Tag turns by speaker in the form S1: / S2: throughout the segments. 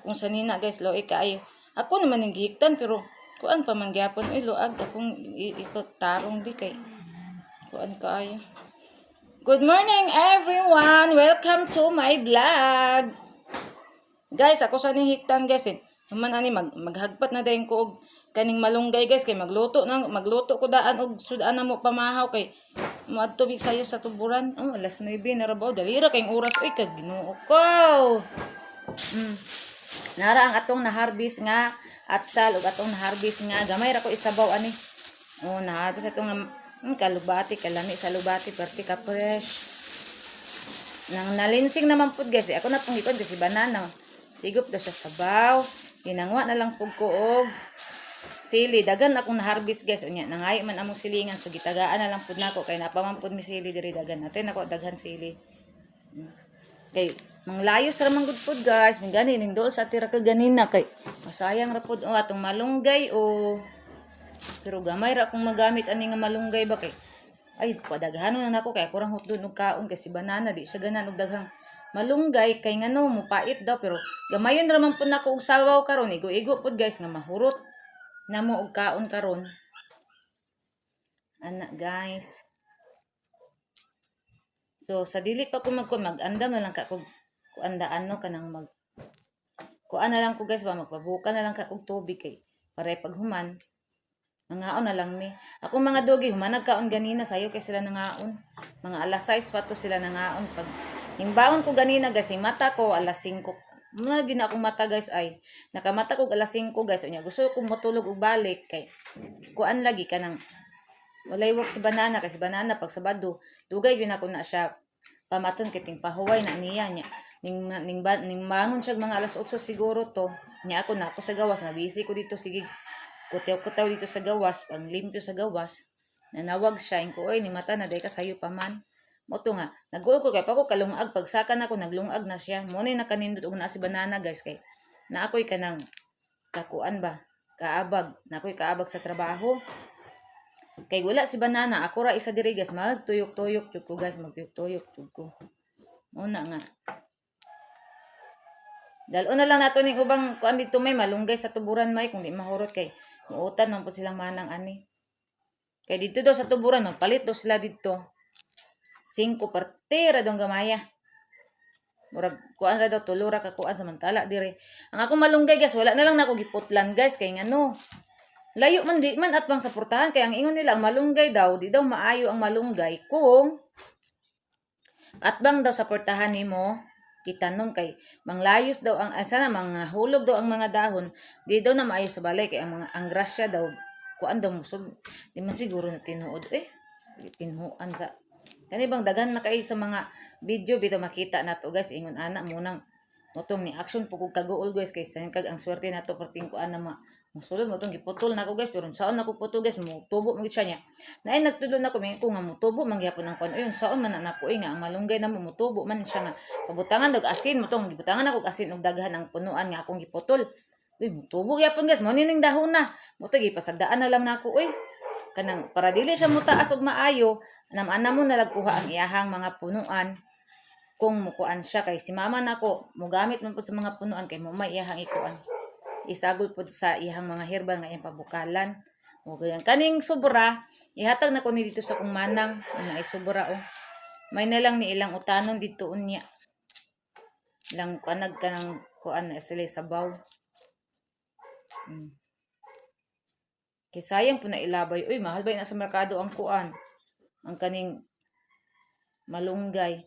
S1: Akong sanina, guys, loi kaayo. Ako naman ning gihiktan pero kuan pa man gyapon, uy, luag akong ikot tarong bi kay kuan kaayo. Good morning, everyone! Welcome to my vlog. Guys, ako sa ning hiktan, guys, eh. Human ani maghagpat na dayon ko og kaning malunggay, guys, kay magluto ko daan og sudan na mo pamahaw kay moadto big sayo sa tuburan. Oh, alas 9 na ra ba? Dali ra kayong oras, uy, kag Ginoo ko. Nara ang atong na-harvest nga atsal ug atong na-harvest nga gamay ra ko isabaw ani. Oh, na-harvest atong nga kalubati, kalami sa lubati, perti ka fresh. Nang nalinsing naman pud, guys, eh, ako na pong gikon kasi banana. Sigop daw siya sabaw. Ginangwa na lang pud ko og sili. Dagan akong na-harvest, guys. Unya, nangayo man among silingan. So gitagaan na lang pud nako kay napaman pud mi sili diri dagan. Natin ako daghan sili. Kay manglayos ra man gud pud, guys. Min gani ning dool sa tira ka ganina kay masayang ra pud, oh, atong malunggay, oh. Pero gamay ra akong magamit ani nga malunggay ba kay ay padaghanon na nako kay ako rang hutdon og kaon kay si banana di siya ganan og daghang malunggay kay ngano mupait daw, pero gamayon ra man pud nako og sabaw karon, igo-igo pud, guys, nga mahurot namo og kaon karon ana, guys. So sa dili pa ko magkuan, mag-andam na lang ka kog kuandaan no, kanang mag kuan na lang ko, guys, ba magpabuka na lang ka og tubig kay para pag human mangaon na lang mi. Ako mga dogi human nagkaon ganina, sayo kay sila nangaon. Mga alas 6 pa to sila nangaon. Pag ning ko ganina, guys, ning mata ko alas 5. Mga gina akong mata, guys, ay nakamata ko alas 5, guys. Unya gusto ko matulog og balik kay kuan lagi kanang walay work si banana, kasi banana pag Sabado dugay gyud ako na siya pamaton kay ting pahuway na niya nya ning bangon siya mga alas 8 siguro to nya. Ako na ako sa gawas na busy ko dito, sige kutaw-kutaw dito sa gawas, pang limpyo sa gawas. Nanawag siya inko, "Oy, ni mata na day ka, sayo pa man." Mo to nga nag ko kay pa ko kalungag, pagsaka na ko naglungag na siya. Mo na nakanindot og naa si banana, guys, kay na ako'y kanang kakuan ba, kaabag na ako'y kaabag sa trabaho. Kay wala si banana, ako ra isa diri, guys, magtuyok-tuyok jud ko, guys, magtuyok-tuyok jud ko. Una nga. Dalo na lang nato ning ubang kuan dito, may malunggay sa tuburan may kung di mahurot kay muutan man pud silang manang ani. Kay dito daw sa tuburan magpalit daw sila dito. Singko parte ra dong gamaya. Murag kuan ra daw, tulo ra ka kuan, samantala dire. Ang akong malunggay, guys, wala na lang nako giputlan, guys, kay ngano. Layo man, di man atbang sa portahan, kay ang ingon nila ang malunggay daw, di daw maayo ang malunggay kung atbang daw sa portahan nimo itanom kay manglayos daw ang asa na mga hulog daw ang mga dahon, di daw na maayo sa balay kay ang mga ang grasya daw kuan daw musod. Di man siguro na tinuod, eh, tinuan sa kani bang daghan na kay sa mga video bitaw makita nato, guys, ingon ana munang motong ni action po kog kaguol, guys, kay sa kag ang swerte nato perting kuan na ma musulod mo tong giputol nako, guys, pero saon nako putol, guys, mo tubo mo gid siya niya. Naay nagtudlo nako may ko nga mutubo man gyapon ang kuan ayun, saon man na nako eh, nga ang malunggay na mo mutubo man siya nga pabutangan og asin mo tong gibutangan ako og asin og daghan ang punuan nga akong giputol. Uy, mutubo gyapon, guys, mo ning dahon na mo to, gipasagdaan na lang nako, uy, kanang para dili siya mutaas og maayo, nam-ana mo nalagkuha ang iyahang mga punuan kung mukuan siya, kay si mama nako mogamit man po sa mga punuan kay mo may iyahang ikuan, isagol po sa iyahang mga herbal nga iyang pabukalan. O ganyan. Kaning sobra, ihatag na ko ni dito sa kong manang. Ano ay sobra, oh. May na lang ni ilang utanon dito unya. Ilang kuan nag kanang kuan na sila sabaw. Kay sayang po na ilabay. Uy, mahal ba na sa merkado ang kuan? Ang kaning malunggay.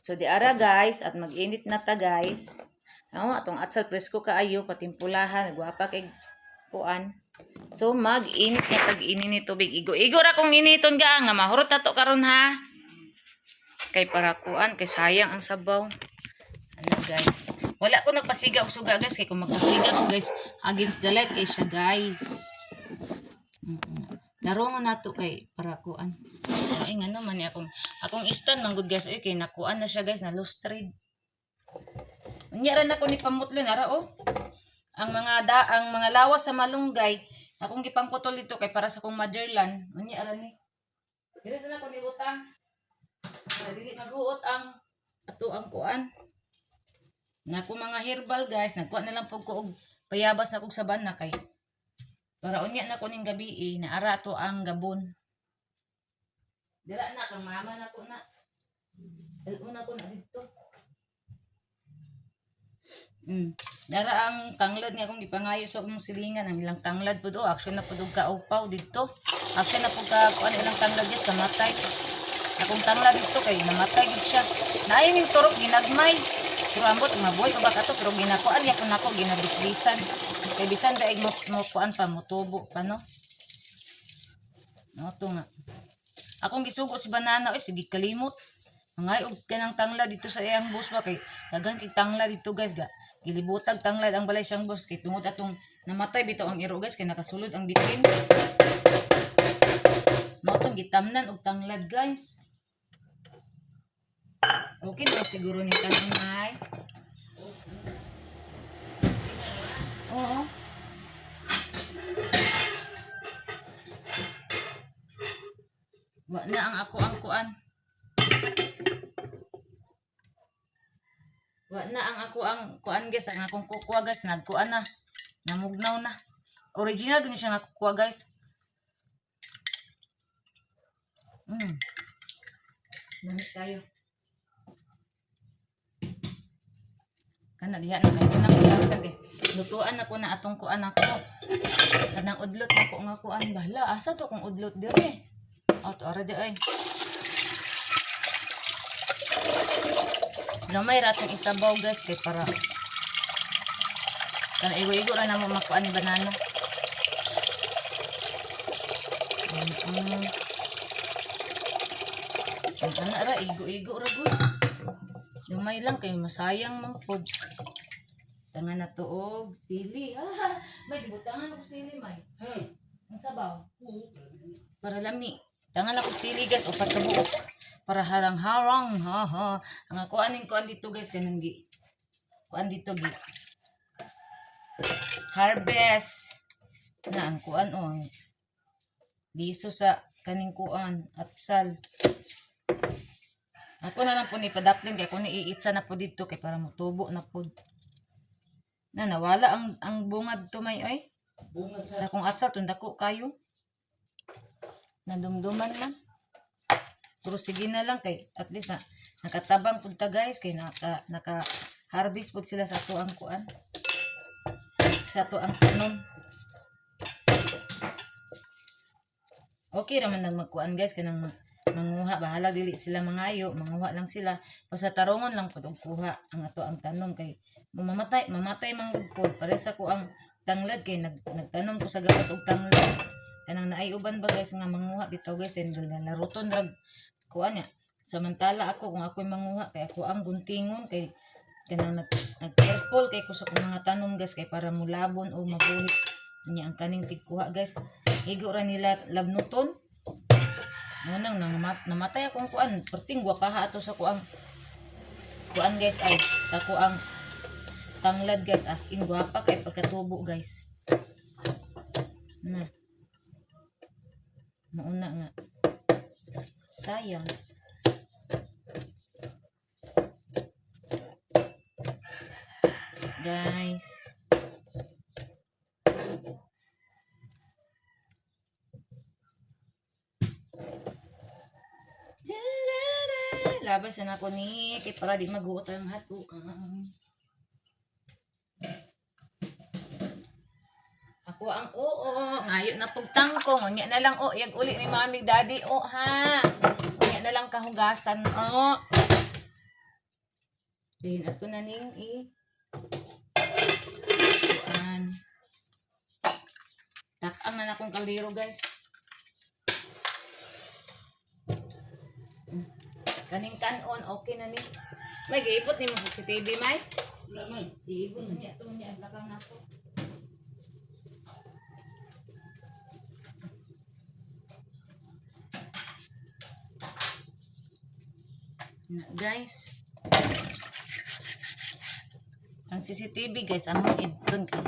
S1: So di ara, guys, at mag-init na ta, guys. Oh, atong atsal presko kaayo, patimpulahan, nagwapa kay kuan. So mag-init na tag ini ni tubig. Igo-igo ra kong initon ga nga mahurot na to karon ha. Kay para kuan kay sayang ang sabaw. Ano, guys? Wala ko nagpasiga og suga, guys, kay kung magpasiga ko, guys, against the light kay siya, guys. Darongon nato kay para kuan. Ay ngano man ni akong stand man gud, guys, ay kay nakuan na siya, guys, na lost thread. Unya ra nako ni pamutlon ara, oh. Ang mga lawas sa malunggay akong gipangputol dito kay para sa akong motherland. Unya ra ni. Diri sa nako ni butang. Para dili maghuot ang ato ang kuan. Nako mga herbal, guys, nagkuha na lang pud ko og payabas na kog sabana kay para unya na ko ning gabi eh, naara to ang gabon. Dira na kang mama na ko na. Daluna ko na didto. Dara ang tanglad nga akong gipangayo sa akong silingan, ang ilang tanglad pud oh, action na pud og kaupaw didto. Action na pud ka kuan ilang tanglad, guys, kamatay. Akong tanglad didto kay namatay gid siya. Naay ning turok ginagmay. Pero ambot mabuhay pa ba kato, pero ginakuan gyapon nako, ginabisbisan. Kay bisan daig mo, mo kuan pa, motubo pa, no. No to nga. Akong gisugo si banana oy, sige kalimot. Mangay og kanang tangla dito sa iyang boss ba kay daghan kay tangla dito, guys, ga. Gilibutag tanglad ang balay siyang boss kay tungod atong namatay bitaw ang iro, guys, kay nakasulod ang bitin. Mao tong gitamnan og tanglad, guys. Okay na siguro ni tanong ay. Oo. Wa na ang ako ang kuan. Wa na ang ako ang kuan, guys, ang akong kukuha, guys, nagkuan na. Namugnaw na. Original gani siya nga kukuha, guys. Lamit tayo. Kana diha na kay na ko kay. Lutuan ako na atong kuan ako. Kanang udlot nako nga kuan bahala. Asa to kung udlot dire? Ato ara di ay. Gamay ra atong isabaw, guys, kay para kana igo-igo ra namo makuan ni banana. Ang ana ra igo-igo ra gud. Gamay lang kay masayang man pud. Tangan na to og sili. Ah, may gibutangan og sili may. Ang sabaw. Para lami. Tangan ako sili, guys, upat ka buok. Para harang-harang. Ha ha. Ang ako aning kuan dito, guys, kanang gi. Kuan dito gi. Harvest. Na ang kuan oh. Ang liso sa kaning kuan at sal. Ako na lang po ni padaplin kay kung iitsa na po dito kay para motubo na po. Na nawala ang bungad to may oy.
S2: Bunga
S1: Sa kung atsal tong dako kayo. Nadumduman man. Pero sige na lang kay at least na nakatabang pud ta, guys, kay naka harvest pud sila sa ato ang kuan. Sa ato ang tanom. Okay ra man nang magkuan, guys, kanang manguha, bahala dili sila mangayo, manguha lang sila basta tarongon lang pud og kuha ang ato ang tanom kay mamatay mamatay man gud pod pare sa ko ang tanglad kay nagtanom ko sa gawas og tanglad kanang naay uban ba, guys, nga manguha bitaw, guys, then laruton rag kuan niya. Samantala ako, kung ako'y manguha kay ako ang guntingon kay kanang nag careful kay ko sa akong mga tanom, guys, kay para mulabon o mabuhi niya ang kaning tigkuha, guys. Igo ra nila labnuton. Nang namatay akong kuan, perting gwapaha ato sa kuang kuan, guys, ay sa kuang tanglad, guys, as in gwapa kay pagkatubo, guys. Na mauna nga sayang. Guys, labas na ako ni kay para di maguot ang hatuang. Ako ang oo, ngayo na pugtangkong. Unya na lang o, yag uli ni mami daddy o ha. Unya na lang kahugasan o. Then ato na ning i kuan. Takang na na akong kaldero, guys. Kaning kanon okay na ni. May giipot nimo sa CCTV may.
S2: Wala man.
S1: Iibot na niya ito niya ang na ako. Na, guys. Ang CCTV, guys, among ibton kay.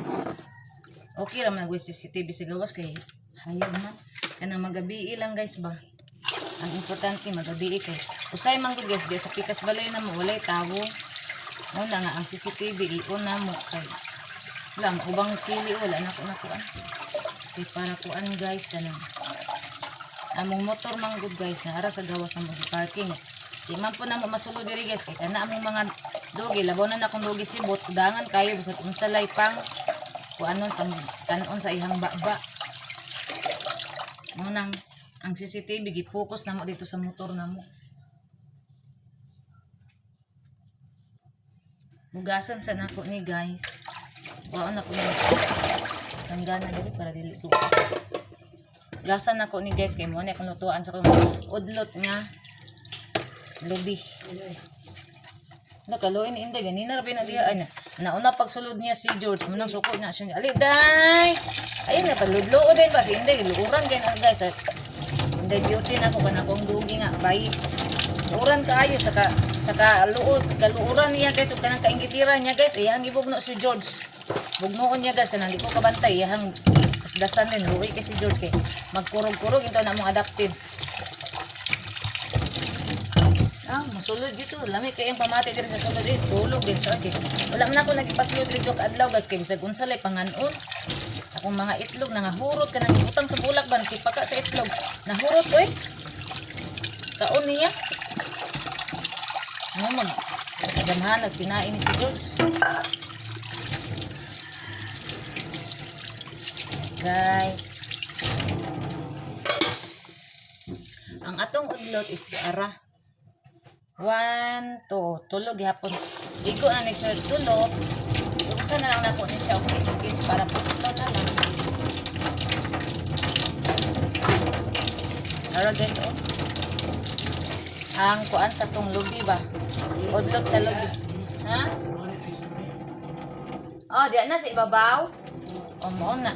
S1: Okay ra man ang CCTV sa gawas kay hayag man. Kanang magabi lang, guys, ba. Ang importante magabi kay usay man gud, guys, di sa pikas balay na mo walay tawo. Muna nga ang CCTV i-on na mo kay wala ang ubang sili, wala na ko nakuan. Kay para kuan, guys, kanang among motor man gud, guys, na ara sa gawas ng mga parking. Di man po na mo masulod diri, guys, kay kana among mga dugi, labaw na na akong dugi si Bots, dangan kayo bisag unsa lay pang kuanon, pang kanon sa ihang baba. Munang ang CCTV gi-focus na mo dito sa motor na mo. Hugasan sa nako ni, guys. Kuhaon ako ni tanggana diri para dili ko. Gasan nako ni, guys, kay mo ni akong lutuan sa akong udlot nga lubi. Nakaluin ni Inday ganina ra na diha ay na. Nauna pagsulod niya si George, munang suko na siya. Ali day. Ayun na paludlo din ba si Inday, luuran kay na, guys. Inday Beauty na ako kana akong dugi nga bay. Luuran kaayo sa ka luod kaluuran niya, guys, ug kanang kainggitira niya, guys, iyang gibugno si George. Bugnoon niya, guys, kanang di ko kabantay iyang kasdasan din, luoy kay si George kay magkurog-kurog into na among adopted. Ah, musulod dito. Lami kay ang pamati diri sa sulod eh. Tulog din siya. Okay. Wala man ako nagipasulod diri ka adlaw, guys, kay bisag unsa lay panganon. Akong mga itlog nangahurot ka nang ibutang sa bulak ba nakipaka sa itlog. Nahurot oy. Kaon niya. Mo mag gamhan nagpinain si George. Guys. Ang atong udlot is ara. One, two, tulo gihapon. Igo na ni siya tulo. Usa na lang nako ni siya og kiss para putlo na lang. Ara, guys, oh. Ang kuan sa tong lubi ba? Udlot sa lubi. Ha? Oh, diyan na sa ibabaw. Oh, mo na.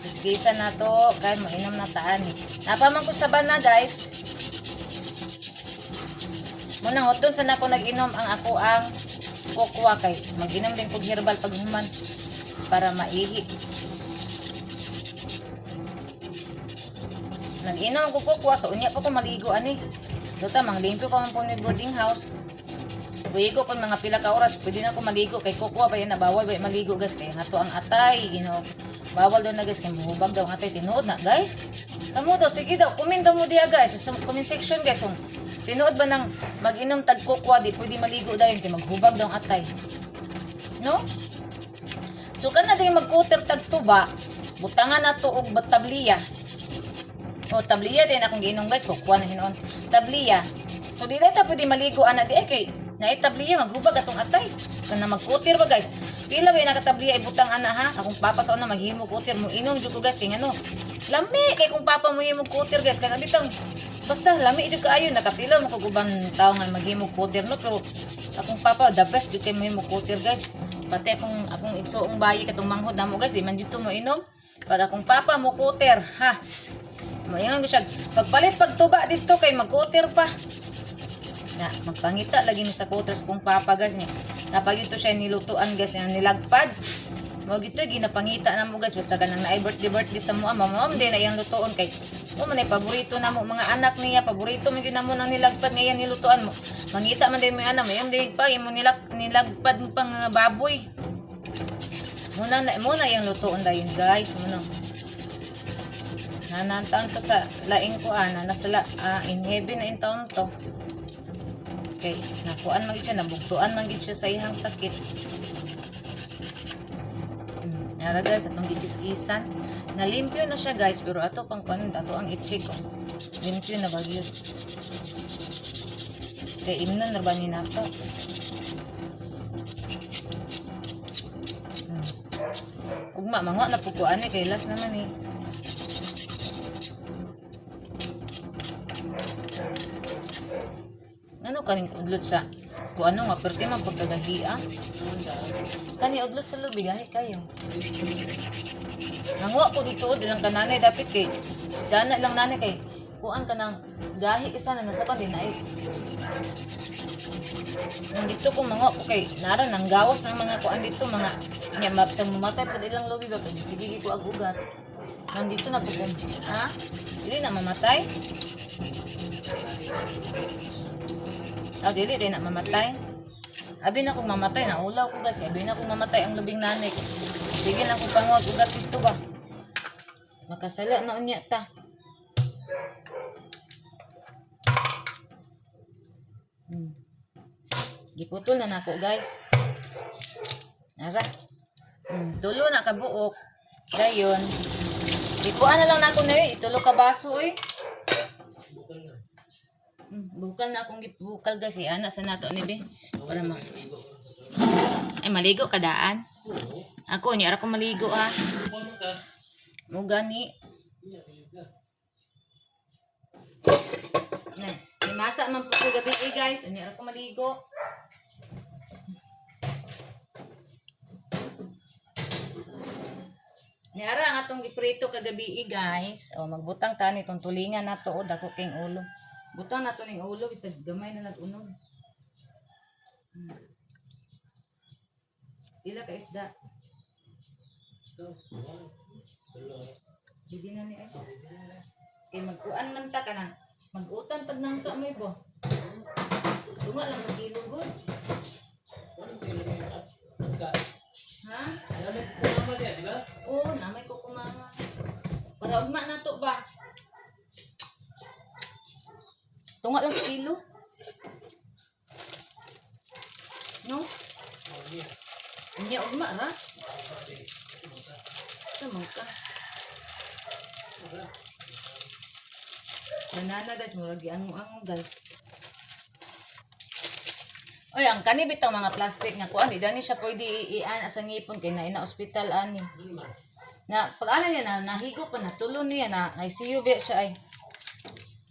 S1: Kiskisa na to, kay mo inom na taan eh. Napaman ko sa bana, guys. Munang hotdon sa nako nag-inom ang ako ang kokwa kay mag-inom din kog herbal pag human para maihi. Nag-inom ko kokwa so unya pa ko maligo ani. Dota manglimpyo pa man po ni boarding house. Buigo pa mga pila ka oras, pwede na ko maligo kay kokwa pa yan na bawal ba maligo, guys, kay nga ang atay, Ginoo. Bawal daw na, guys, kay muhubag daw ang atay, tinuod na, guys. Kamo daw, sige daw, comment daw mo diha, guys, sa comment section, guys, kung tinuod ba nang mag-inom tag kokwa di pwede maligo dayon kay maghubag daw ang atay. No? So kana din magkuter tag tuba, butangan na to og tabliya. O tabliya din akong giinom, guys, kokwa na hinuon. Tabliya. So di ta pwede maligo ana di ay kay naay tabliya, maghubag atong atay. Kana magkutir ba, guys? Pila ba nakatabliya ibutang ana ha? Akong papa sa una maghimo kutir mo inom jud ko, guys, kay ngano. Lami kay kung papa mo himo kutir, guys, kana bitang basta lami jud kaayo, nakapila mo kog uban tawo nga maghimo kutir, no, pero akong papa the best jud kay mohimo kutir, guys. Pati akong igsuong bayi katong manghod namo, guys, di man jud to mo inom. Pag akong papa mo kutir, ha. Moingon ko siya, pagpalit pagtuba dito kay magkutir pa. Na, magpangita lagi mi sa kuter sa kong papa, guys, niya. Napag ito siya nilutuan, guys, niya nilagpad. Mo gito ginapangita na mo, guys, basta kanang naay birthday birthday sa mo ama mo din na iyang lutuon kay mo man ay paborito na mo mga anak niya, paborito mo gyud na mo nang nilagpad nga iyang nilutuan mo. Mangita man din mo yung anak mo, iyang din pa imo nilagpad mo pang baboy. Muna na mo na iyang lutuon dayon, guys, mo na. Nanantaon to sa laing ko ana, nasa la, in heaven na in taon to. Okay, nakuan man gid siya, nabugtuan man gid siya sa iyang sakit. Yara, guys, atong gikiskisan. Nalimpyo na siya, guys, pero ato pang kuan, ato ang i-check oh. Limpyo na ba gyud? Kay imnon ra ba ni nato? Ugma manguha na pud ko ani kay last naman eh. Ano kaning udlot sa kung ano nga perti man pagkagahia. Kani udlot sa lubi gahi kayo. Nanguha ko dito ilang kananay dapat kay dana lang nanay kay kuan ka nang gahi isa na nasa din ay. Nandito ko manguha ko kay nara nang gawas ng mga kuan dito mga nya mapsang mamatay pud ilang lubi ba kay sige ko ag ugat. Nandito na po ko. Ha? Dili na mamatay? Aw, dili din na mamatay. Abi na kong mamatay, naulaw ko, guys. Abi na kong mamatay ang lubing nanik. Sige lang kung pangwag ugat dito ba. Makasala na unya ta. Giputol na nako, guys. Nara. Tulo na kabuok. Dayon. Ikuan na lang nako na eh. Itulo ka baso eh. Bukal na akong gibukal, guys. Eh. Ana sa nato ni be. Para ma. Ay, maligo kadaan. Ako, niya ko maligo ha. Mo gani. Na, may masa man po ko gabi eh, guys. Unya ra ko maligo. Niara ang atong giprito kagabi eh, guys. O magbutang ta ni tong tulingan nato o dako king ulo. Butang nato ning ulo bisag gamay na lang unog. Pila ka isda? Hindi na ni ay. Kay magkuan man ta ka na. Mag-utan pag nangka may bo. Tunga lang sa kilo gud. Ha? Oo, namay ko kumama. Para ugma na to ba? Tunga lang sa kilo. No? Unya ugma ra. Sama ka. Banana, guys, murag giango-ango, guys. Oy, ang kani bitang mga plastic nga kuan, di dani siya pwede iian sa ngipon kay na ina ospital ani. Na pag ana niya na nahigo pa na tulo niya na ICU ba siya ay.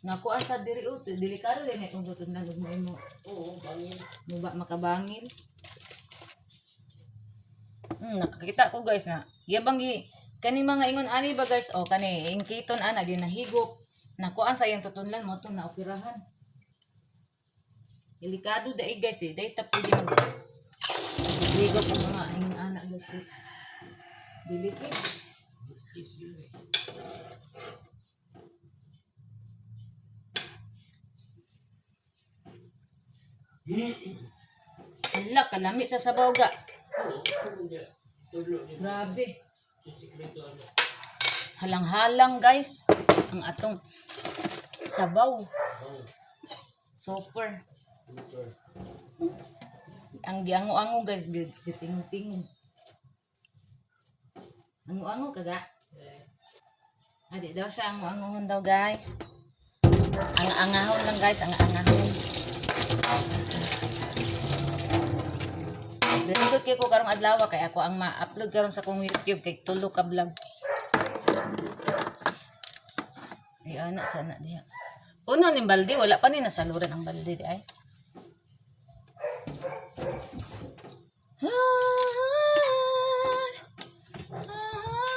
S1: Nakuan sa diri o delikado din itong tutudlan ug mo imo.
S2: Oo, bangin.
S1: Mo ba makabangil? Nakakita ko, guys, na yabang gi kani mga ingon ani ba, guys, o kani ingkiton ana di nahigop. Nakuan sa iyang tutunlan mo tong naoperahan. Delikado dai, guys, eh. Dai ta pwede mag higop ang mga ingon ana, guys, eh. Dili eh. Hala, kalami sa sabaw ga.
S2: Oo, hindi. Tulo din.
S1: Grabe.
S2: Sikreto ano.
S1: Halang-halang, guys, ang atong sabaw.
S2: Bangin.
S1: Super.
S2: Super.
S1: Ang giango-ango, guys, gitingo-tingo. Ango-ango kaga. Adi daw siya ango-angohon daw, guys. Ang angahon lang, guys, ang angahon. Dili kay ko karong adlaw kay ako ang ma-upload karon sa kong YouTube kay tulo ka vlog. Ay ana sana diha. Puno ning balde, wala pa ni nasaluran ang balde di ay. Ay, ay, ay, ay.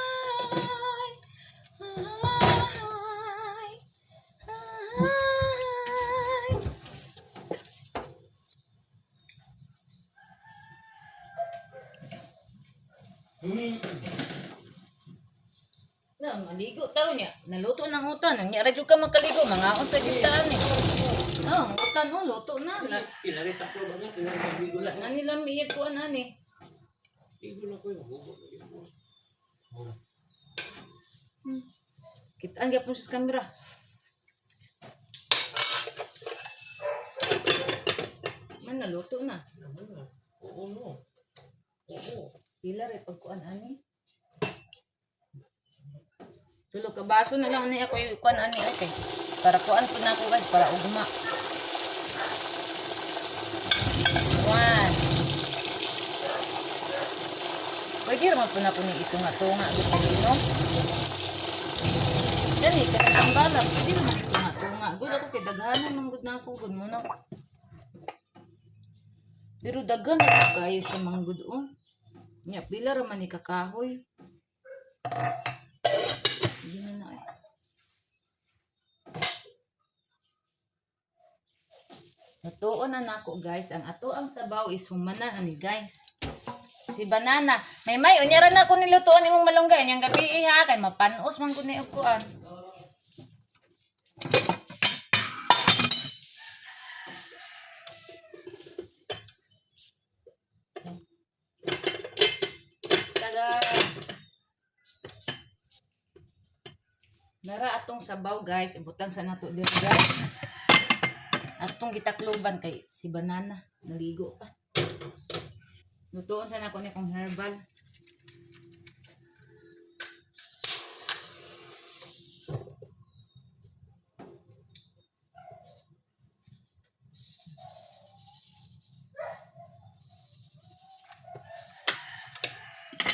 S1: Na, maligo tao niya. Naluto ng utan. Nya ra jud ka makaligo, mangaon sa gitaan ni. Oh, ang utan oh, luto na. La,
S2: Pila rin taklo ba nga? Pila rin magligo
S1: wala na nila miyag kuan ani.
S2: Ligo na ko yung hubo.
S1: Kitaan gyapon sa kamera. Man naluto na.
S2: Oo, no. Oo.
S1: Pila rin pagkuan ani. Tulog ka baso na lang ani ako yung kuan ani okay. Para kuan po na ako, guys, para ugma. One. Pwede raman po na po ni itunga-tunga gusto no? Dali, kaya ang bala, pwede naman itunga-tunga. Good ako kay daghanan man gud na ako, good mo na. Pero daghan na po kayo siya manggud oh. Nya, pila ra man ni kakahoy. Hindi na na eh. Natuon na nako, guys. Ang ato ang sabaw is humana ani, guys. Si banana. May may unya ra na ko nilutoan imong malunggay unyang gabi eh, ha kay mapanos man gud ni og kuan. atong sabaw, guys. Ibutan sa nato diri, guys. Atong gitakloban kay si Banana naligo pa. Lutuon sa nako ni kong herbal.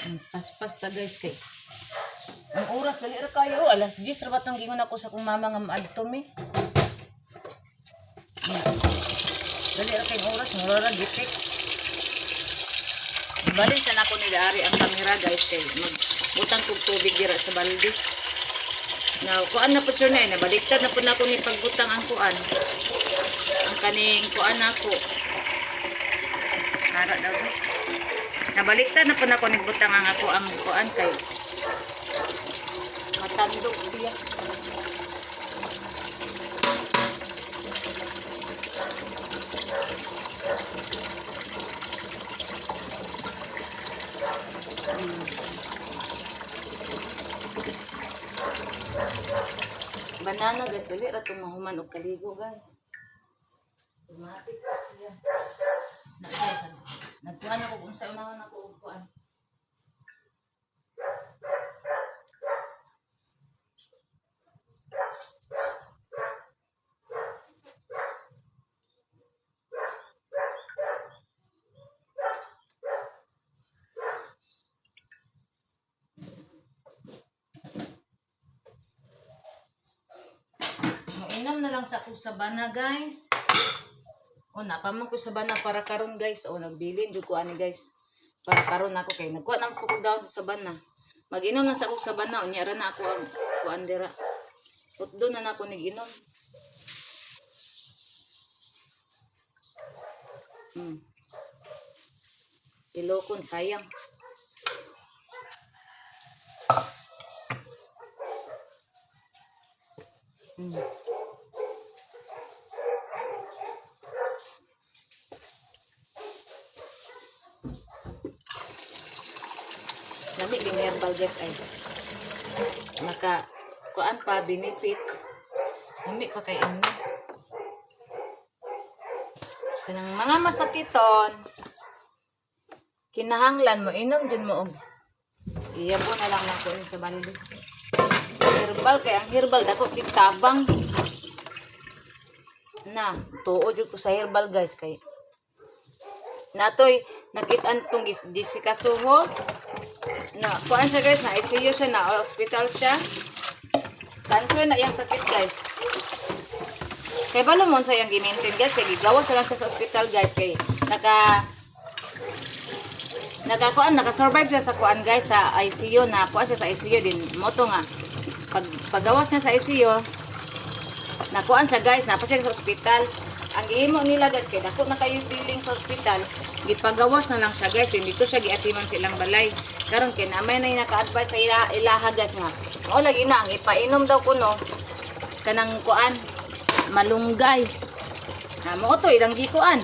S1: Ang paspas ta, guys, kay ang oras dali ra kayo, alas 10 ra ba tong gingon ako sa akong mama nga maadto mi. Ya. Dali ra kay oras, mura ra gitik. Balin sa nako ni Ari ang kamera, guys, kay magbutang kog tubig dira sa balde. Now, kuan na po sir na eh, nabaliktad na po nako ni pagbutang ang kuan. Ang kaning kuan nako. Tara daw ba? Nabaliktad na po nako nigbutang ang ako ang kuan kay matandok siya. Banana, guys, dali ra tong mahuman og kaligo, guys. Sumapit pa siya. Na, guys, nagkuan ako kung sa unahon ako og kuan. Mainam na lang sa akong sabana, guys. O, napaman ko sabana para karon, guys. O, nagbilin jud ko ani, guys. Para karon ako kay nagkuha nang ko down sa sabana. Mag-inom na sa akong sabana, unya ra na ako ang kuan dira. Utdo na nako nig-inom. Ilokon sayang. Lami din herbal, guys, ay. Maka kuan pa benefits. Lami pa kay ano. Kanang mga masakiton, kinahanglan mo inom jud mo og iyabo na lang nako ni sa balde. Herbal kay ang herbal dako kay tabang. Na, tuo jud ko sa herbal, guys, kay natoy nakit-an tong Jessica Soho na kuan siya, guys, na ICU siya, na hospital siya, cancer na iyang sakit, guys. Kay balo mo sa iyang gi-maintain, guys, kay gigawas na lang siya sa ospital, guys, kay naka nakakuan naka-survive siya sa kuan, guys, sa ICU. Na kuan siya sa ICU din moto nga pag pagawas niya sa ICU, nakuan siya, guys, napa siya sa ospital. Ang gihimo nila, guys, kay dako na kayo billing sa ospital, gipagawas na lang siya, guys, hindi ko siya giatiman sa ilang balay karon kay namay na naka-advise sa ilaha, guys, nga mao lagi na ang ipainom daw kuno kanang kuan, malunggay. Na mo to ilang gikuan,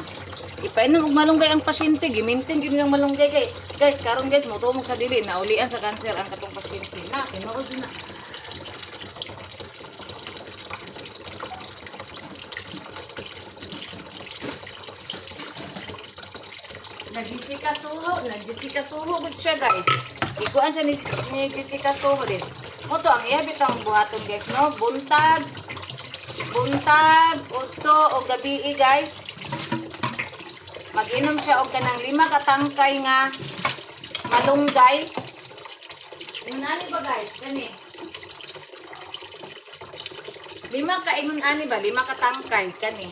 S1: ipainom og malunggay ang pasyente, gimintin gyud nilang malunggay kay guys karon, guys, motumok sa dili naulian sa kanser ang katong pasyente na tinuod na. Na Jessica Soho, na Jessica Soho gud siya, guys. Ikuan siya ni Jessica Soho din. Mo to ang iya bitang buhaton, guys, no? Buntag, buntag, udto o gabi, guys. Mag-inom siya og kanang 5 ka tangkay nga malunggay. Ingon ani ba, guys? Kani. 5 ka ingon ani ba? 5 ka tangkay kani.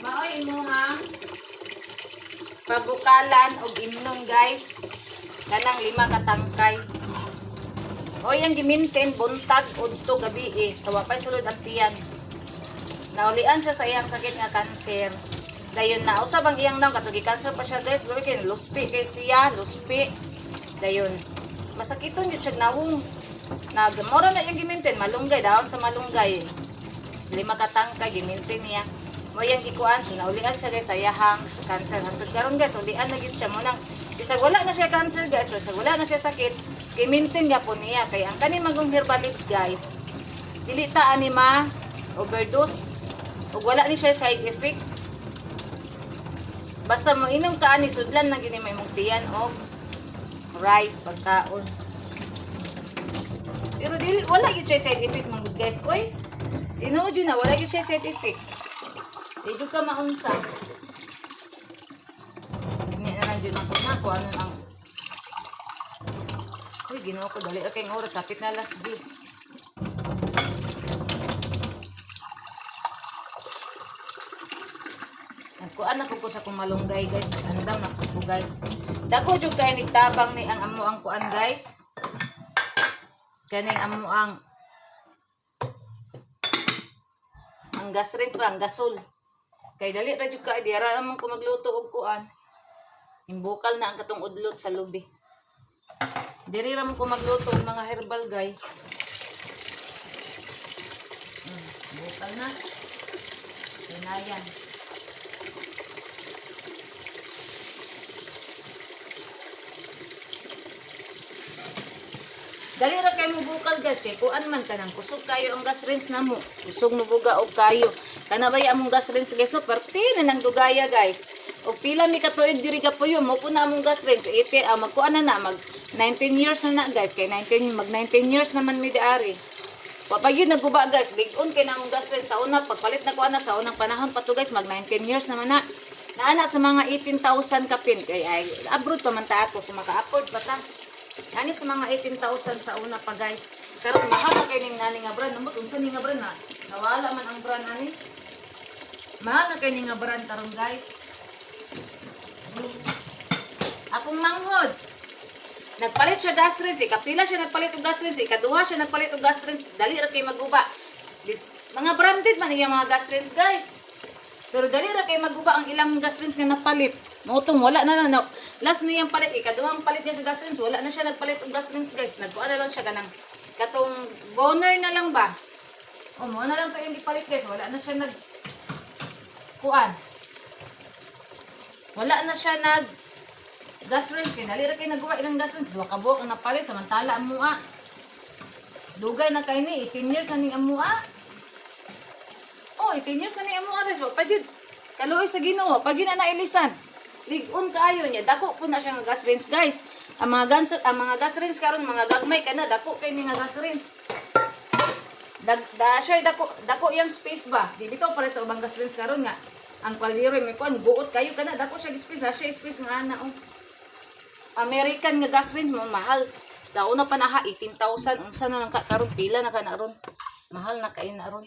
S1: Maoy imuhang pabukalan og imnon, guys. Kanang 5 ka tangkay. Oy, ang gimintin buntag, udto, gabi eh. Sa wapay sulod ang tiyan. Naulian siya sa iyang sakit nga kanser. Dayon na usab ang iyang naong katong cancer pa siya, guys. Luwi kay luspi kay siya, luspi. Dayon masakiton jud siya nawong. Nagmora na iyang gimintin malunggay, dahon sa malunggay. 5 ka tangkay gimintin niya. Mo iyang gikuan, so naulian siya, guys, sa iyahang cancer. Hantod karon, guys, ulian na gid siya mo nang bisag wala na siya cancer, guys, bisag wala na siya sakit. I-maintain gyapon niya kay ang kani magong herbal leaves, guys. Dili ta ani ma overdose ug wala ni siya side effect. Basta mo inom ka ani, sudlan na gini may imong tiyan og rice pagkaon. Pero dili, wala gyud siya side effect man gud, guys. Oy. Tinuod yun na wala gyud siya side effect. Di jud ka maunsa. Hindi na lang jud ako na kung ano ang. Uy, Ginoo ko, dali ra kayong oras, hapit na alas 10. Nagkuan ako po sa kong malunggay, guys. Nag-andam na po ko, guys. Dako jud kay nigtabang ni ang amo ang kuan, guys. Kaning amo ang gas range ba, ang gasol. Kay dali ra jud kay di ra man ko magluto og kuan. Imbukal na ang katong udlot sa lubi. Diri ra man ko magluto og mga herbal, guys. Bukal na. Hinayan. Dali ra kay mo bukal, guys, kay kuan man kanang kusog kayo ang gas range namo. Kusog mo buga og kayo. Kana ba among gas range, guys, no? Parte na nang dugaya, guys. Og pila mi ka tuig diri ka puyo mo po na among gas range. Ite ah, magkuan na na mag 19 years na na, guys, kay 19 mag 19 years naman mi diari. Wa pa gyud nagguba, guys. Lig-on kay na among gas range sa una pagpalit na ko ana sa unang panahon pa to, guys, mag 19 years naman na. Naana sa mga 18,000 kapin kay ay abroad pa man ta ako, so maka-afford pa ta. Ani sa mga 18,000 sa una pa, guys. Karon mahal na kay ning nani nga brand. Namot unsa ni nga brand na? Nawala man ang brand ani. Mahal na kay ning nga brand karon, guys. Akong manghod. Nagpalit siya gas range, ikapila siya nagpalit og gas range, ikaduha siya nagpalit og gas range, dali ra kay maguba. Mga branded man iya mga gas range, guys. Pero dali ra kay maguba ang ilang gas range nga napalit. Mao tong wala na na, no. Last niyang palit, ikaduhang palit niya sa gas range, wala na siya nagpalit og gas range, guys. Nagkuha na lang siya kanang katong boner na lang ba. O mo na lang to yung ipalit, guys, wala na siya nag kuan. Wala na siya nag gas range kay dali ra kay nagawa ilang gas range, duha ka buok ang napalit samantala ang mua. Dugay na kay ni 18 years na ning amua. Oh, 18 years na ni amua, guys. Wa pa jud. Kaluoy sa Ginoo, pag yun na nailisan. Lig-on kaayo niya. Dako po na siya nga gas range, guys. Ang mga gas range karon mga gagmay ka na, dako kay ni nga gas range. Dag, da siya dako dako yang space ba. Di bitaw para sa ubang gas range karon nga. Ang kaldero may kuan buot kayo kana dako siya space na siya space nga ana oh. American nga gas range mo mahal. Sa una pa na ha 18,000, unsa na lang ka karon, pila na ka na ron. Mahal na kay na ron.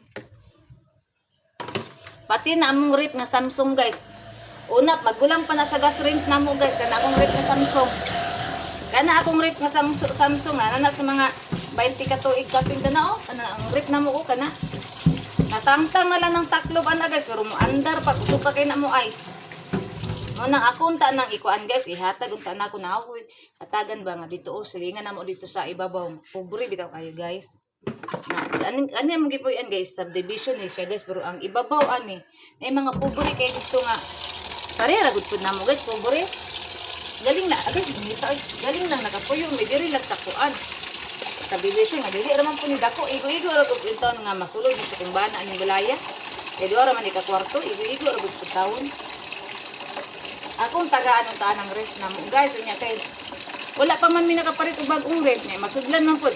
S1: Pati na among rep nga Samsung, guys. Una, magulang pa na sa gas range namo, guys, kana akong rep nga Samsung. Kana akong rep nga Samsung, Samsung na na sa mga 20 ka tuig kapin kana oh. Kana ang rep namo oh kana. Natangtang na lang ng taklob ana, guys, pero mo andar pag usog pa kay na mo ice. Mo nang ako unta nang ikuan, guys, ihatag unta na ako na ako. Hatagan ba nga dito oh, silingan na mo dito sa ibabaw. Pobre bitaw kayo, guys. Na, ani ani ang gipuy-an, guys, subdivision ni siya, guys, pero ang ibabaw ani na mga pobre kay dito nga pareha ra gud pud namo, guys, pobre. Galing na, agay ngita oy. Galing lang nakapuyo mi diri lang sa kuan. Subdivision nga dili ra man pud ni dako, igo-igo ra gud taon nga masulod mo sa kumbana aning balaya. Kay duha ra man ni ka kwarto, igo-igo ra gud pud taon. Akong tagaan ang taan ang ref namo, guys, unya kay wala pa man mi nakapalit og bag-ong ref niya, masudlan man pud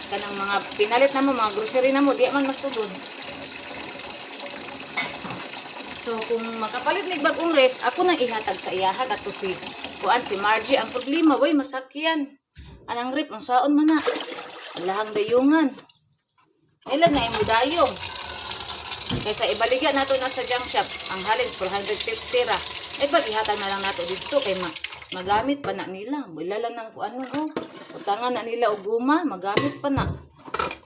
S1: kanang mga pinalit namo, mga grocery namo, di man masudlon. So kung makapalit mig bag-ong ref, ako nang ihatag sa iyaha kato si kuan, si Margie. Ang problema way masakyan anang ref, unsaon man na alahang dayungan nila na imo dayong. Kaysa ibaligya nato na sa junk shop, ang halin 450 ra. Ay pag ihatag na lang nato dito kay magamit pa na nila. Wala lang ng kuan oh. Utangan na nila og guma, magamit pa na.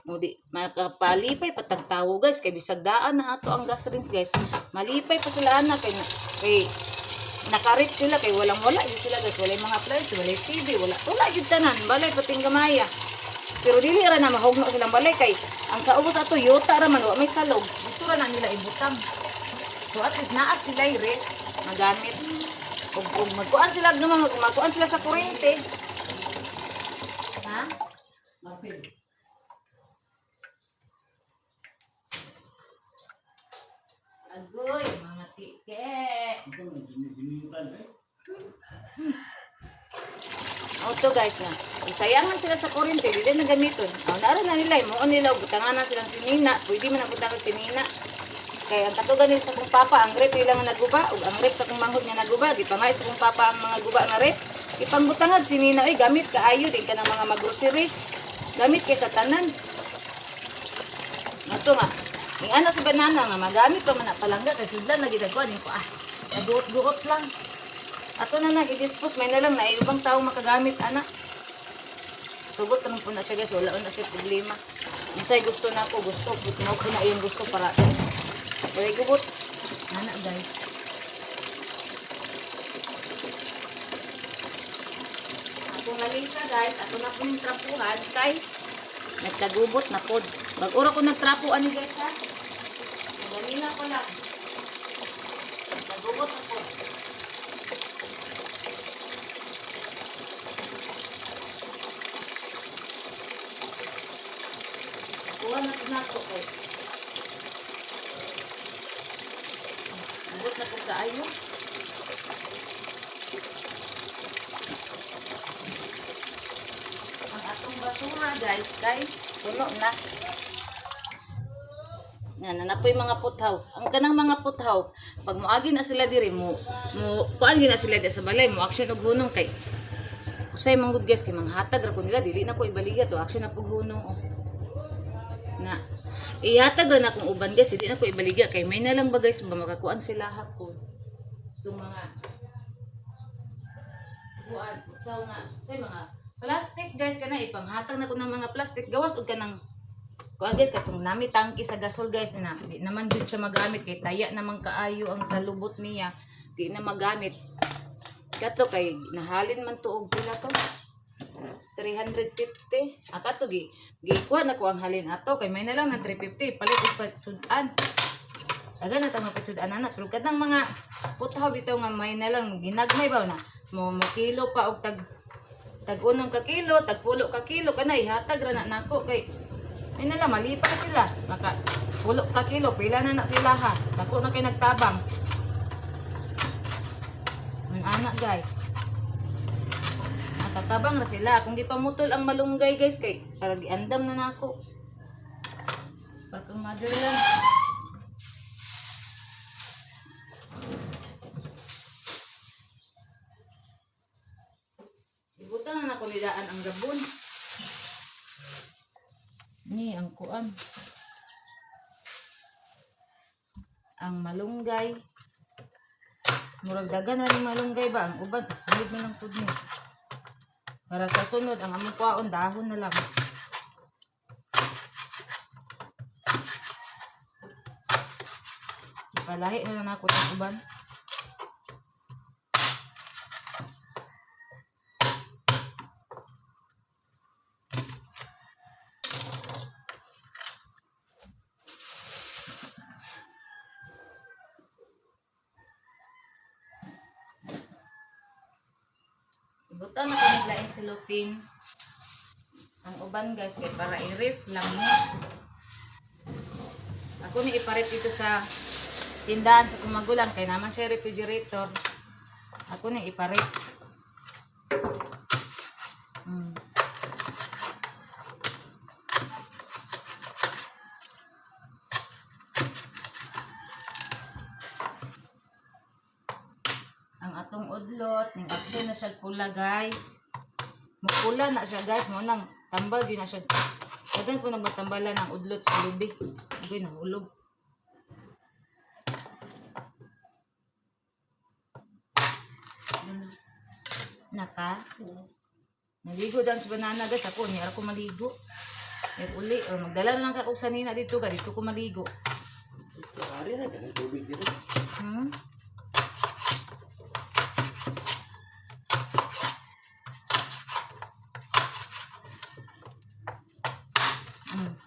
S1: O di makapalipay patagtawo, guys, kay bisag daan na ato ang gas range, guys. Malipay pa sila ana kay kay nakarip sila kay walang wala gyud sila, guys, walay mga appliance, walay TV, wala wala gyud tanan, balay pating gamaya. Pero dili ra na mahugno silang balay kay ang sa ubos ato yuta ra man, wa may salog. Dito ra na nila ibutang. So at least naa sila re magamit. Ug magkuan sila gamay, magkuan sila sa kuryente. Ha?
S2: Apil.
S1: Agoy, mga tike.
S2: Ito, ginitan eh.
S1: Auto guys na. Isayangan sila sa kuryente, di na gamiton. Aw naro na nila, mo nila og butangan na silang sinina. Pwede man ang butangan sinina. Kaya ang katugan nila sa kong papa, ang rep nila nga naguba, ug ang rep sa kong manghod nga naguba, gipangay sa kong papa ang mga guba nga rep. Ipangbutangag sinina oy gamit kaayo din kanang mga maggrocery. Gamit kay sa tanan. Ato nga. Ing ana sa banana nga magamit pa man na palangga kay sudlan na gid ko ko ah. Naguot-guot lang. Ato na nag i-dispose may na lang na ibang tao makagamit ana. Sugot naman po na siya guys, wala na siya problema. Unsay gusto na ako, gusto, mo ko na iyang gusto para wala gubot. Ana guys. Akong lalisa guys, ato na po ning trapuhan kay nagkagubot na pod. Bag-ura ko nagtrapo ani guys ha. Ganina ko lang. Nagkagubot na pod. Kuha na po na ako guys. Abot na po kaayo. Ang atong basura guys kay puno na. Nga na napoy mga puthaw. Ang kanang mga puthaw, pag moagi na sila diri mo mo kuan gyud na sila di sa balay mo action og hunong kay usay manggod guys kay manghatag ra ko nila dili na ko ibaliga to action na pug hunong oh. Na ihatag ra na akong uban guys, hindi na ko ibaligya kay may na lang ba guys ba makakuan sila hapon. Itong mga kuan utaw nga say mga plastic guys kana ipanghatag na ko ng mga plastic gawas og kanang kuan guys katong nami tangki sa gasol guys na di naman jud siya magamit kay taya naman kaayo ang salubot niya di na magamit kato kay nahalin man to og pila to 350. Ah, kato gi gikuha na ko ang halin ato kay may na lang ng 350 palit og sudan. Aga na tama pa sudan ana pero kadang mga puthaw bitaw nga may na lang ginagmay ba na mo mo kilo pa og tag tag unong ka kilo, tag pulo ka kilo kana ihatag ra na nako kay may na lang malipa sila maka pulo ka kilo pila na na sila ha. Dako na kay nagtabang. Mun ana guys. Nakatabang ra sila. Kung di pa mutol ang malunggay guys kay para giandam na nako. Para kang motherland. Ibutang na nako nidaan ang gabon. Ni ang kuan. Ang malunggay. Murag dagan ra ni malunggay ba ang uban sa sunod na lang pud ni. Para sa sunod, ang among kwaon, dahon na lang. Palahi na lang ako ng uban. Ibutan na ko naglain si Lupin. Ang uban guys, kay para i-ref lang mo. Ako ni iparet dito sa tindahan sa kumagulang kay naman siya refrigerator. Ako ni iparet. Ang atong udlot, ning action na siya pula guys. Mupula na siya guys, mo nang tambal gyud na siya. Dagan po nang matambalan ang udlot sa lubi. Uy, nahulog. Naka? Naligo dan sa banana guys. Ako, niya ako maligo. Yung uli, or magdala na lang ka kog sanina dito ka, dito ko maligo.
S2: Ari na, ganang tubig dito.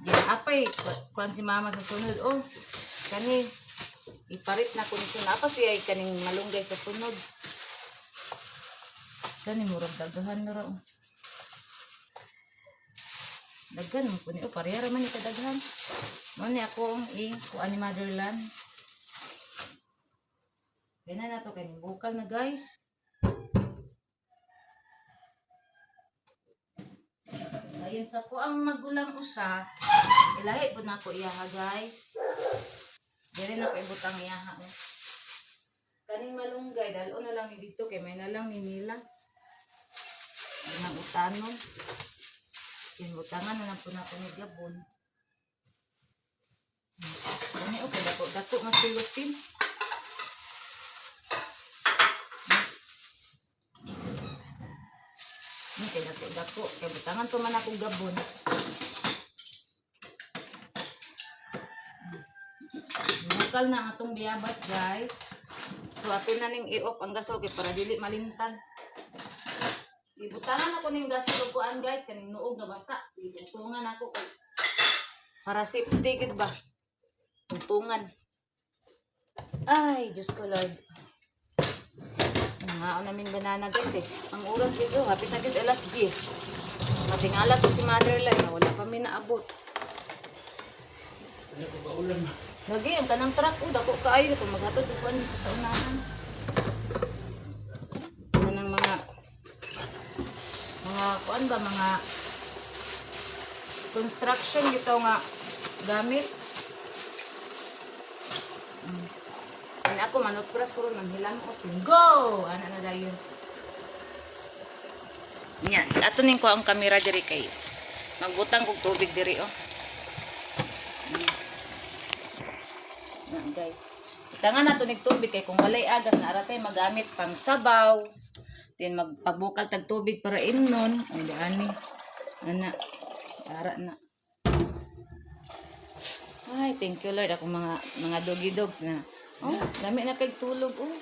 S1: Yan, apay, kuan si mama sa sunod. Oh, kani, iparit na ko ni sunod. Apa siya ay kaning malunggay sa sunod. Kani, murag dagahan na raw. Daghan mo po ni. Oh, pareha ra man ni kadaghan. Mao ni ako ang i kuan ni Motherland. Kaya na nato kay bukal na, guys. Ayun sa ko ang magulang usa, ilahi po na ako iyaha, guys. Diri na ko ibutang iyaha. Oh. Kaning malunggay, dalo na lang ni dito kay may na lang ni nila. Ang utanon. Kinbutangan na lang po na ako ni Gabon. Kani okay, dako dako nga silutin. Ni kay dako dako kay butangan pa man ako Gabon. Bukal na ang atong biyabas, guys. So ato na ning i-off ang gasol kay para dili malimtan. Ibutangan ako ning gasol og kuan, guys, kaning nuog nga basa. Itungtungan ako kay para safety gid ba. Tungtungan. Ay, Diyos ko Lord. Nangaon namin banana, guys, eh. Ang oras dito, hapit na gid alas 10. Matingala to si Motherland na wala pa mi naabot.
S2: Ano ko ba ulan?
S1: Lagi ang kanang truck oh, dako kaayo kung maghatod og kuan dito sa unahan. Kanang mga kuan ba, mga construction gito nga gamit. Ana ako manutpras ko ron manghilamos. Go! Ana na dayon. Nya, ato ning ko ang kamera diri kay magbutang kog tubig diri oh. Na, guys. Tangan na to nig tubig kay kung walay agas na ara tay magamit pang sabaw. Then magpabukal tag tubig para imnon. Ay daani. Ana. Ara na. Ay, thank you Lord ako mga doggy dogs na. Oh, dami na kay tulog oh.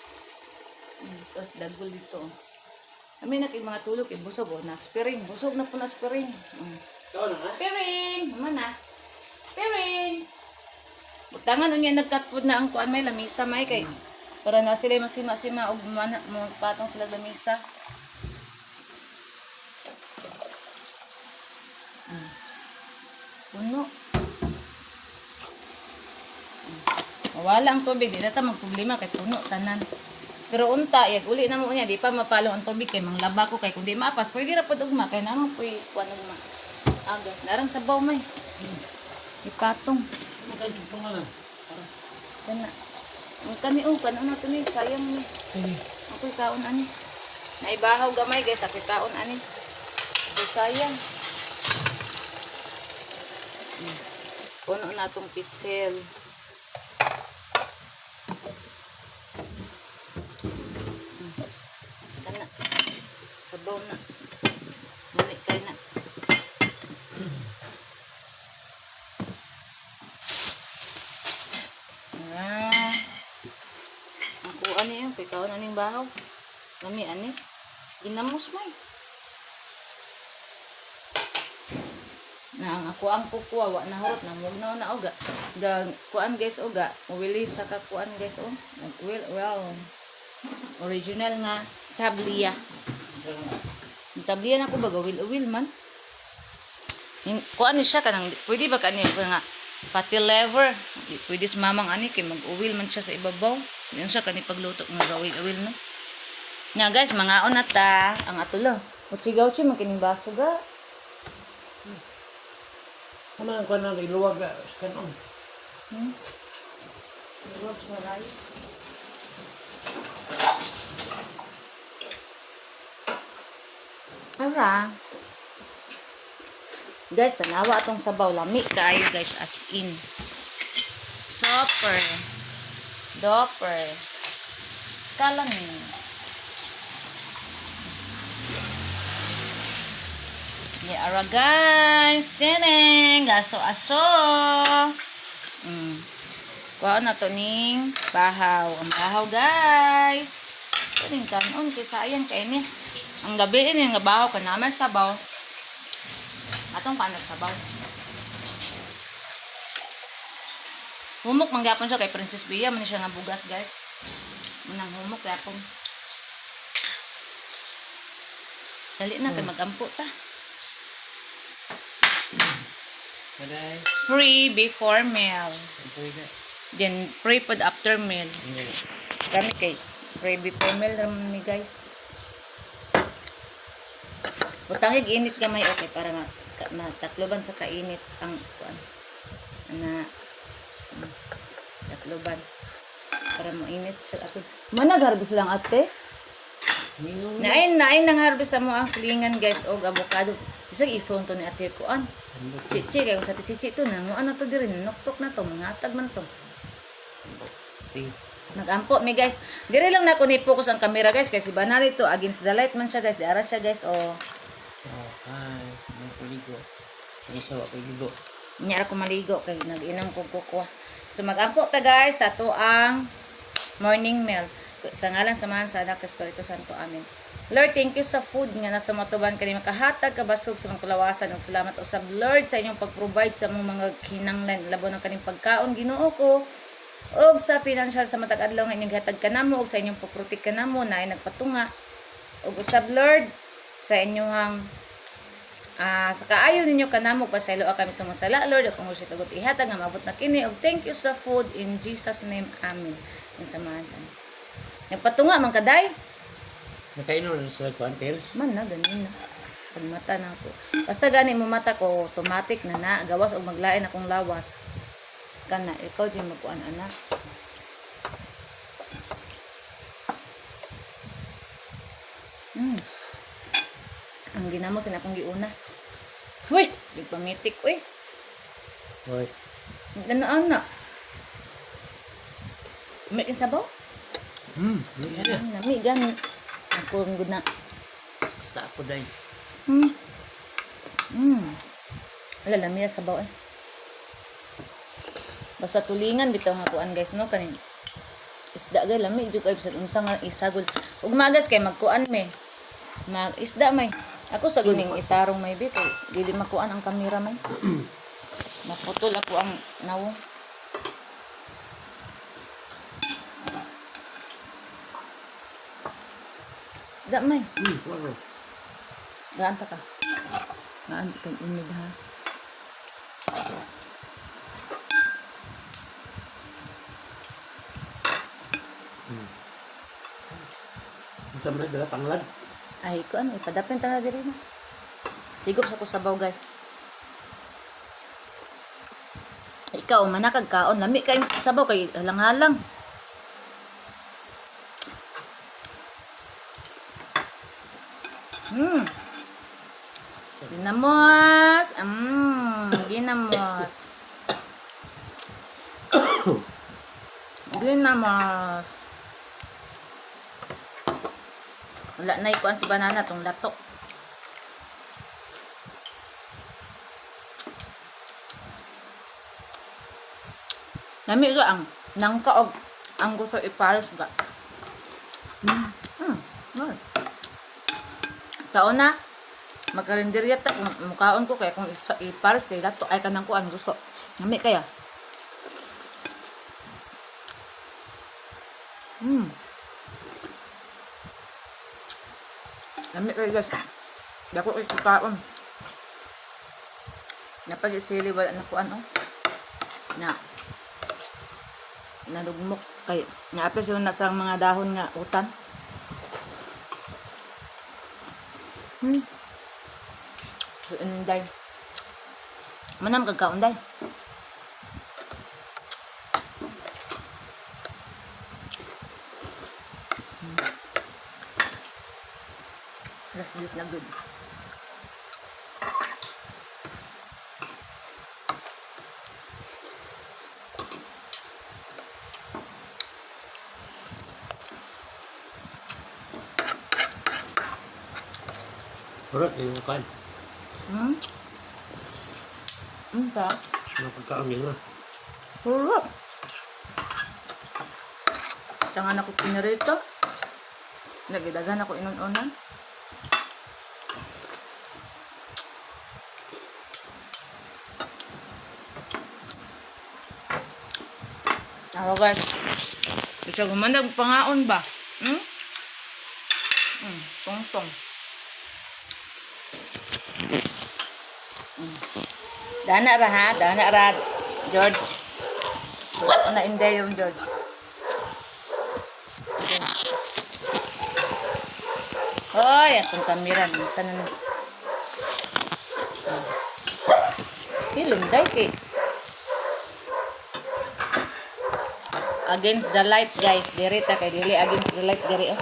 S1: Tapos dagol dito. Oh. Dami na kay mga tulog kay busog oh, na spiring, busog na po na spiring.
S2: Ikaw na ha?
S1: Piring, man na. Piring. Butangan unya nagkatpud na ang kuan may lamisa may kay para na sila masima-sima og mana mo patong sila lamisa. Puno. Mawala ang tubig, di na ta magproblema kay puno tanan. Pero unta, yag uli na mo niya, di pa mapalo ang tubig kay manglaba ko kay kung di maapas, pwede ra pod ugma kay naman puy kuan ugma. Agas, narang sabaw may. Ipatong.
S2: Ano kayo pangalan?
S1: Kana. Ang kani oh, kanon na to ni, sayang ni.
S2: Sige.
S1: Ako'y kaon ani. Naibahaw gamay, guys, ako'y kaon ani. Ako'y sayang. Puno na itong pitsel. Kana. Sabaw na. Mami kay na. Ah. Ang kuha niyo, kay kaon aning bahaw. Lami ani. Ginamos may. Na ang ako ang kukuha wa na hurot na mugnaw na oga. Ga kuan, guys, oga. Uwili sa ka kuan, guys, oh. Well, well. Original nga tabliya. Ang tabliya na ko ba gawil-uwil man. Kuan ni siya kanang pwede ba kani nga fatty liver. Di pwede sa mamang ani kay mag-uwil man siya sa ibabaw. Yun siya kani pagluto nga gawil-uwil no. Nga guys, mangaon na ta ang atulo. Utsigaw siya man kining baso ga.
S2: Ano ang kuwan ng iluwag sa kanon?
S1: Iluwag sa rice. Ara. Guys, tanawa atong sabaw lami kaayo, guys, as in. Super. Doper. Kalamin. Ni ara, guys. Teneng, aso aso. Kuha na to ning bahaw. Ang bahaw, guys. Kuning kanon kay sayang kay ni. Ang gabi ini nga bahaw ka naman sabaw. Atong paano sabaw. Humok man gyapon siya kay Princess Bea man siya nga bugas, guys. Munang humok gyapon. Dali na kay magampo ta.
S2: Maday.
S1: Pray before meal.
S2: Ang puwi ka.
S1: Then pray pod after meal.
S2: Hindi.
S1: Kami kay pray before meal raman mi, guys. Butangig init gamay, okay, para matakloban sa kainit ang kuan. Ana, takloban para mainit siya ato. Manag harvest lang, ate.
S2: Mingon.
S1: Nain nain nang harvest sa mo ang silingan, guys, og avocado. Bisag isuon to ni ate kuan. Chichi kay kung sa chichi to na mo ano to diri, nuktok na to, mangatag man to.
S2: Ting.
S1: Nagampo mi, guys. Dire lang nako ni focus ang camera, guys, kay si Banana ito against the light man siya, guys. Diara siya, guys, oh.
S2: Oh, hi. May puligo. Ang isa wa puligo.
S1: Nya ra ko maligo kay nag-inom ko kukwa. So magampo ta, guys, sa ato ang morning meal. Sa ngalan sa Amahan, sa Anak, sa Espiritu Santo. Amen. Lord, thank you sa food nga nasa matuban kani makahatag kabastog sa mga kalawasan ug salamat usab, Lord, sa inyong pag-provide sa among mga kinanglan labo ng kaning pagkaon, Ginoo ko, ug sa financial sa matag adlaw nga inyong gihatag kanamo ug sa inyong pag-protect kanamo na ay nagpatunga ug usab, Lord, sa inyong sa kaayo ninyo kanamo, pasayloa kami sa mga sala, Lord, ug kung usit ugot ihatag nga maabot na kini, ug thank you sa food in Jesus name. Amen. Ang samahan sa nagpatunga man kaday.
S2: Nakainom na sa kuan pills.
S1: Man na ganin na pag mata na ako, basta gani mo mata ko automatic na na gawas og maglain akong lawas kana. Ikaw din magkuan, anak. Ang ginamos na akong giuna. Huy, di pamitik uy.
S2: Hoy.
S1: Ano ana? May sabaw?
S2: Hindi na.
S1: Nami gani. Ako ang guna.
S2: Basta ako dahil.
S1: Wala, lami na sabaw eh. Basta tulingan bitaw nga kuan, guys, no, kaning isda gay lami jud kay bisan unsa nga isagol. Ug magas kay magkuan me. Mag isda may. Ako sa guning itarong may bi kay dili makuan ang kamera may. Maputol ako ang nawong. Isda may.
S2: Wala.
S1: Gaan ta ka. Gaan kang umid ha.
S2: Unsa man dala tanglad?
S1: Ay, ko ano, ipadapin ta na diri na. Ligop sa kusabaw, guys. Ikaw, manakag kaon. Lami kay sabaw kay halang-halang. Ginamos. Ginamos. Ginamos. Wala na ikuan si banana tong lato. Nami ga ang nangka og ang gusto ipares ga. Sa una, magkarinderya ta kung mukaon ko kay kung ipares kay lato ay kanang kuan gusto. Nami kaya. Lami kayo, guys. Dako kay kaon. Napag isili wala na kuan oh. Na. Nalugmok kay naapil siya na sa mga dahon nga utan. Inday. Manam kag kaon day. Last this na good.
S2: Purot yung kuan.
S1: Ta.
S2: Ano pagkaon nila?
S1: Sarap. Tangan ako pinirito. Nagidagan ako inununan. Ako, guys. Bisa gumandag pangaon ba? Hmm? Tong-tong. Dana ra ha, dana ra George. Ana inday yung George. Okay. Hoy, atong kamera sana na. Feeling day kay against the light, guys. Diri ta kay dili against the light diri, oh.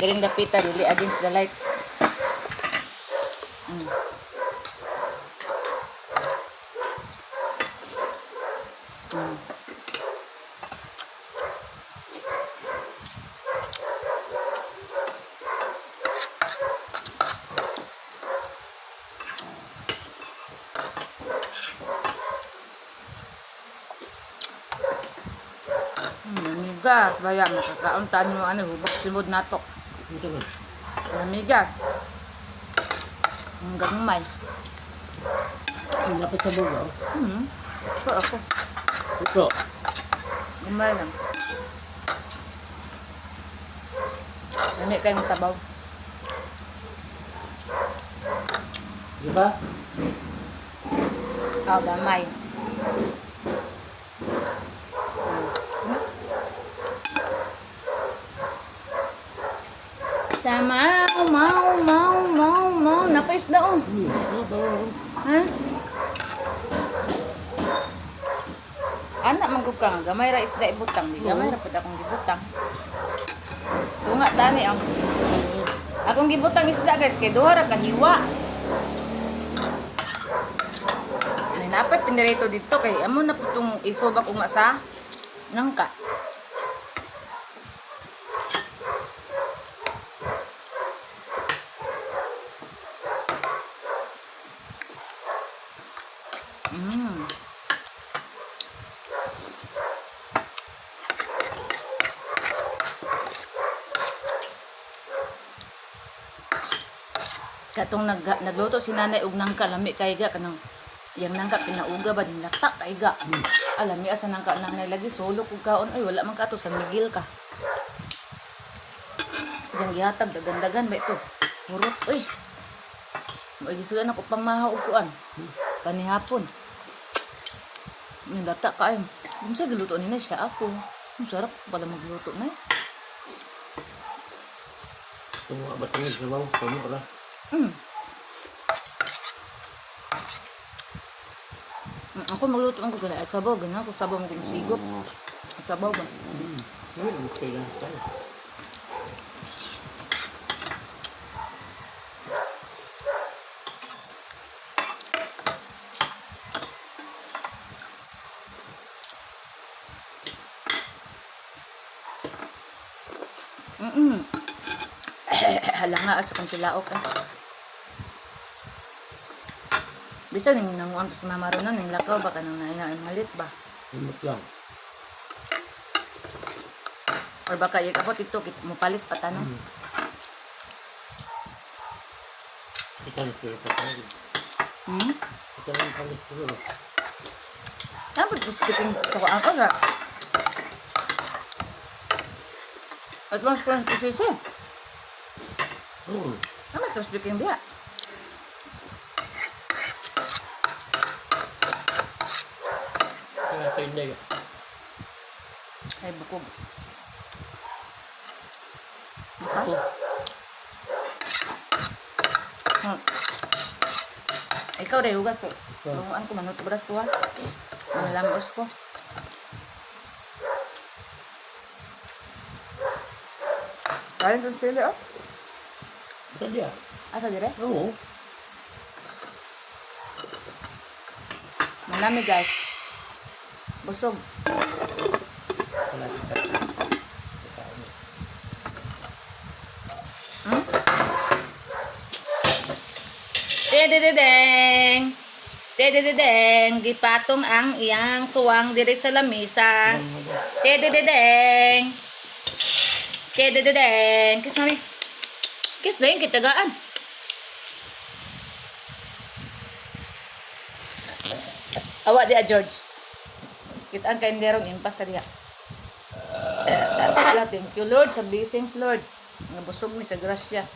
S1: Diri dapita dili against the light. Lamigas, baya makakaon taan mo ano hubak simod nato.
S2: Ito na.
S1: Lamigas. Ang gamay.
S2: Ang lapit sa bugaw.
S1: Ito ako.
S2: Ito.
S1: Gamay lang. Lami kayong sabaw.
S2: Di ba?
S1: Ah, gamay. Sama, mau, mau, mau, mau. Napaisda oh.
S2: Ano ba?
S1: Ha? Anak manggug ka nga gamay ra isda ibutang di gamay ra pud akong gibutang. Tunga tani ang akong gibutang isda, guys, kay duha ra ka hiwa. Nay napay pindireto dito kay amo na pud tong isubak unga sa nangka. Katong nagluto si nanay og nangka, lami kay ga kanang yang nangka pinauga ba din lata kay ga. Alam mi asa nangka nanay lagi solo kog kaon ay wala man ka to San Miguel ka. Diyan gihatag dagan-dagan ba ito. Hurot oy. Mo gisulan ako pangmahaw og kuan. Panihapon. Yung lata kaayo. Unsa giluto ni na siya ako. Ang sarap pala magluto na.
S2: Tunga ba tingin sa baw? Tunga ra.
S1: Ako magluto ang gana sabaw gana ako sabaw mo kung sigop. Sabaw ba?
S2: Ano mo kailan tayo?
S1: Hala nga asa kong tilaok eh. Bisan ning nanguan to si Mama Ronan ning lakaw ba kanang naingain halit ba?
S2: Limot lang.
S1: Or baka ikabot ito kit mo palit pa tanan.
S2: Ito na pero pa tayo. Ito na palit pero.
S1: Dapat ko skipping sa kuan ko ra. At mas ko sisi. Ano to speaking diha?
S2: Kaya tayo na
S1: Ay bukog.
S2: Ako.
S1: Ikaw rin, hugas ko. Lunguan ko, manutubras ko ha. Manalamos ko. Kain sa sili, oh.
S2: Ito diya.
S1: Asa dire?
S2: Oo.
S1: Manami, guys. Busog.
S2: Alas ka.
S1: Dedededeng! Dedededeng! Gipatong ang iyang suwang diri sa lamisa. Dedededeng! Dedededeng! Kiss, mami. Kiss na yun, kitagaan. Awa diya, George. Kitaan kay Nderong impas ka diya. Thank you, Lord, sa blessings, Lord. Nga busog mi sa grasya.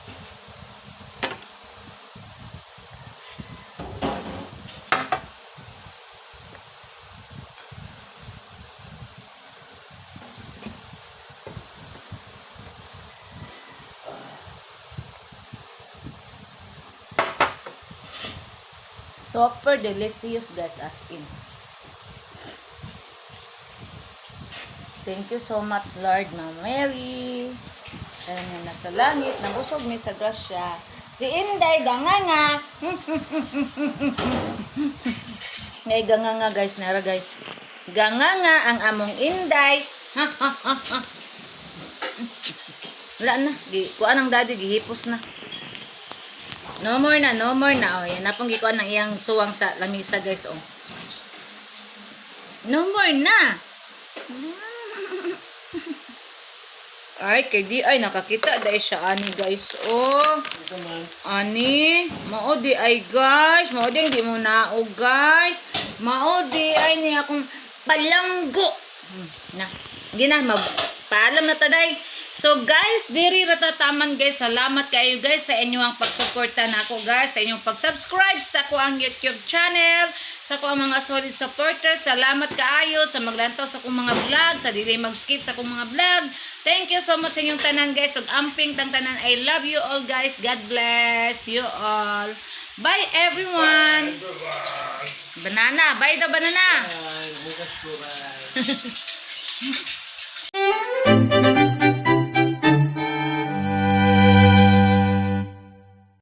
S1: Super delicious, guys, as in. Thank you so much, Lord, Ma'am Mary. Kaya nga nasa langit, nabusog mi sa grasya. Si Inday, ganganga. Ngay ganganga, guys, nara, guys. Ganganga ang among Inday. Wala na. Gi, kuan ang daddy, gihipos na. No more na, no more na. Oh, yan na pong gikuan ang iyang suwang sa lamisa, guys. Oh. No more na. Ay, kay di ay nakakita dahil siya ani, guys. Oh.
S2: Ito man.
S1: Ani, mao di ay, guys, mao di ang di mo naog, guys. Mao di ay ni akong palanggo. Na. Gina mag paalam na taday. So guys, diri ra tataman, guys. Salamat kayo, guys, sa inyong pagsuporta nako, guys, sa inyong pag-subscribe sa ako ang YouTube channel, sa ako ang mga solid supporters. Salamat kaayo sa maglantaw sa akong mga vlog, sa dili mag-skip sa akong mga vlog. Thank you so much sa inyong tanan, guys. Ug amping tang tanan. I love you all, guys. God bless you all. Bye, everyone. Banana. Bye daw, banana.
S2: Bye. Bukas po, bye.